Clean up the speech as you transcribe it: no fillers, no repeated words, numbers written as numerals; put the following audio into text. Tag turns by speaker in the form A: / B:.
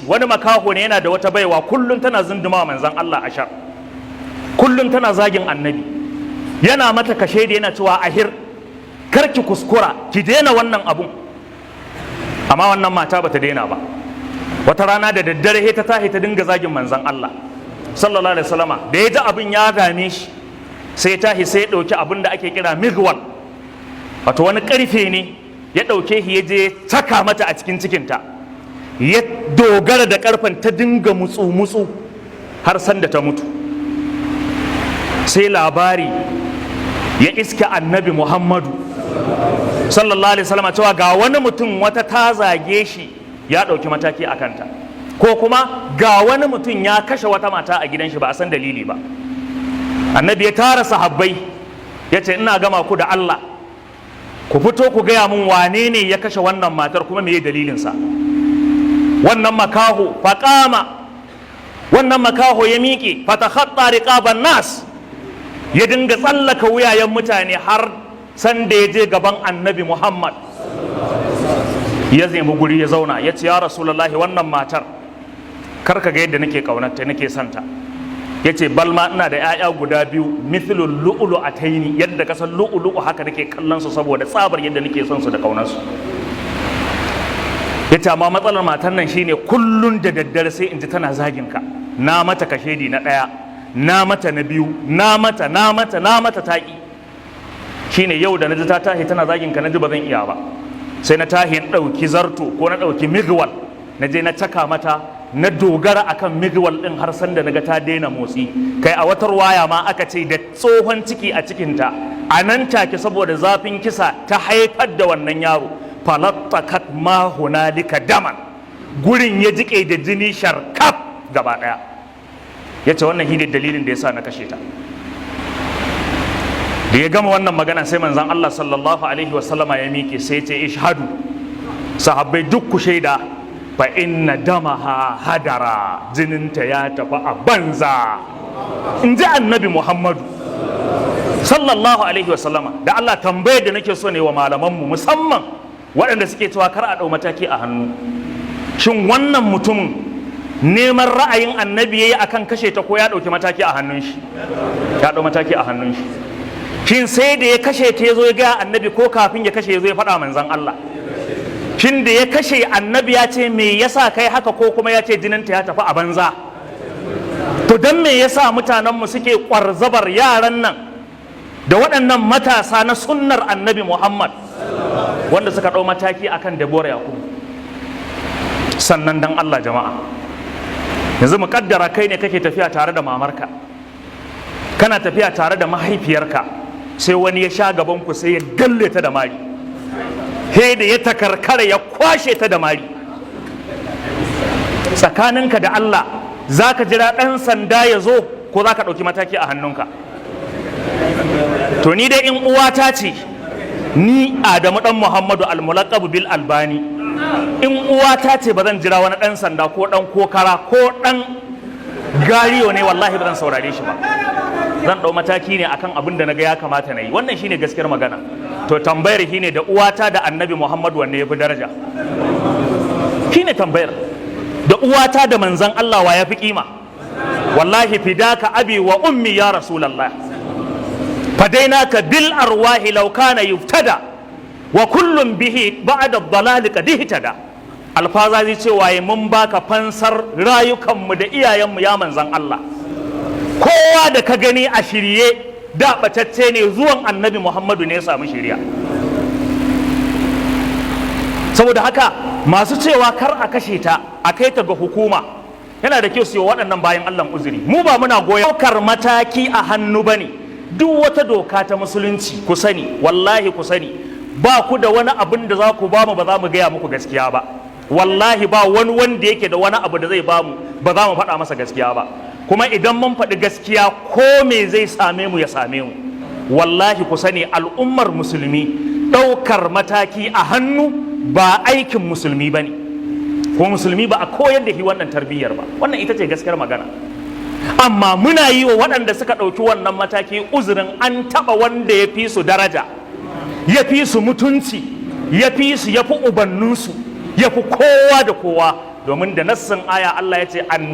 A: Hadisi wani makaho ne yana da wata baiwa, kullum tana zunduma manzon Allah ashar, kullum tana zagin Annabi. Yana mata kashe da yana cewa, "Ahir, kar ki kuskura ki daina wannan abun." Amma wannan mata bata daina ba. Wata rana da daddare ta tahi ta dinga zagin manzon Allah sallallahu alaihi wasallama. Da ya ji abin ya dame shi, sai ya tahi, sai ya ɗauki abin da ake kira migwal, wato wani ƙarfe ne, ya ɗauke shi, ya je saka mata a cikin cikinta, ya dogara da ƙarfen, ta dinga mutsu-mutsu har sanda ta mutu. Sai labari ya iska Annabi Muhammadu sallallahu alaihi wasallam cewa ga wani mutum, wata ta zage shi, ya ɗauki mataki a kanta, ko kuma ga wani mutum ya kashe wata mata a gidan shi, ba a san dalili ba. Annabi ya tara sahabbai, ya ce, "Ina gama ku da Allah, ku fito ku gaya mun wane ne ya kashe wannan matar, kuma meye dalilinsa?" Wannan makaho faƙama, wannan makaho ya miƙe, fatakhatta riqaban nas, ya dinga tsallaka wuyayen mutane har sanda ya je gaban Annabi Muhammad, ya nemi guri ya zauna, ya ce, "Ya Rasulullahi, wannan matar, kar ka ga yadda nake kaunarta, nake santa." Ya ce, "Balma ina da 'ya'ya guda biyu, mithlul lu'ulu ataini, yadda ka san lu'ulu'u haka nake kallon su saboda tsabar yadda nake son su da kaunar su." Ya ce, "Amma matsalar matan nan shine kullun da daddare sai in ji tana zagin ka. Na mata kashedi na ɗaya, na mata na biyu, na mata, na mata, na mata, taƙi. Shine yau da na ji ta tahi tana zagin ka, na ji ba zan iya ba, sai na tahi na ɗauki zarto ko na ɗauki migwal, na je na caka mata, na dogara akan migwal ɗin har sanda na ga ta daina motsi." Kai, a watar waya ma aka ce da tsohon ciki a cikinta, a nan take saboda zafin kisa ta haifar da wannan yaro. Falattakat ma hunalika daman, gurin ya jike da jini sharkaf gaba ɗaya. Ya ce, "Wannan shine dalilin da ya sa na kashe ta." Da ya gama wannan magana, sai manzon Allah sallallahu alaihi wasallama ya miƙe, sai ya ce, "Ishhadu, sahabbai, duk ku shaida, fa inna damaha hadara, jininta ya tafi a banza," in ji Annabi Muhammadu sallallahu alaihi wasallama. Da Allah, tambayar da nake so ne wa malamanmu, musamman waɗanda suke cewa kar a ɗau mataki a hannu, shin wannan mutumin neman ra'ayin Annabi yayi akan kashe ta, ko ya ɗauki mataki a hannun shi? Ya ɗau mataki a hannun shi. Shin sai da ya kashe ta ya zo ya ga Annabi, ko kafin ya kashe ya zo ya faɗa manzon Allah? Shin da ya kashe, Annabi ya ce, "Me yasa kai haka?" ko kuma ya ce jininta ya tafi a banza? To don me yasa mutanenmu suke kwarzabar yaran nan da waɗannan matasa na sunnar Annabi Muhammad wanda suka ɗau mataki akan Deborah Yakubu? Sannan dan Allah jama'a, yanzu mu kaddara kai ne kake tafiya tare da mamarka, kana tafiya tare da mahaifiyarka, sai wani ya sha gaban ku, sai ya galle ta da mari, he da ya takarkara ya kwashe ta da mari. Tsakaninka da Allah, za ka jira ɗan sanda ya zo, ko za ka ɗauki mataki a hannunka? To ni dai in uwata ce, ni Adamu ɗan Muhammadu Almulaqabu bil Albani, in uwata ce, ba zan jira wani ɗan sanda ko ɗan kokara ko ɗan gariyo ne, wallahi ba zan saurare shi ba. Zan ɗau mataki ne akan abin da na ga ya kamata na yi. Wannan shine gaskiyar magana. To tambayar shine, da uwata da Annabi Muhammadu, wanne ya fi daraja? Shine tambayar. Da uwata da manzan Allah, wa ya fi kima? Wallahi fidaka abi wa ummi ya Rasulallah, fadainaka bil arwahi law kana yuftada, wa kullum bihi ba'da dhalali qad ihtada. Alfazazi cewa mun baka fansar rayukanmu da iyayenmu, ya manzan Allah. Kowa da ka gani a shirye da batacce ne, zuwan Annabi Muhammadu ne ya samu shirya. Saboda haka masu cewa kar a kashe ta, a kai ta ga hukuma, yana da kyau su yi waɗannan bayan Allah uzuri. Mu ba muna goyon ɗaukar mataki a hannu ba ne. Duk wata doka ta Musulunci, ku sani, wallahi ku sani, ba ku da wani abin da za ku ba mu ba za mu gaya muku gaskiya ba. Wallahi ba wani wanda yake da wani abu da zai ba mu ba za mu faɗa masa gaskiya ba. Kuma idan mun faɗi gaskiya, ko me zai same mu ya same mu. Wallahi ku sani, al'ummar Musulmi, ɗaukar mataki a hannu ba aikin Musulmi ba ne, ko Musulmi ba a koyar da shi wannan tarbiyyar ba. Wannan ita ce gaskiyar magana. Amma muna yi wa waɗanda suka ɗauki wannan mataki uzurin an taɓa wanda ya fi su daraja, ya fi su mutunci, ya fi su, ya fi ubanninsu, ya fi kowa da kowa. Domin da nassin aya Allah ya ce annabi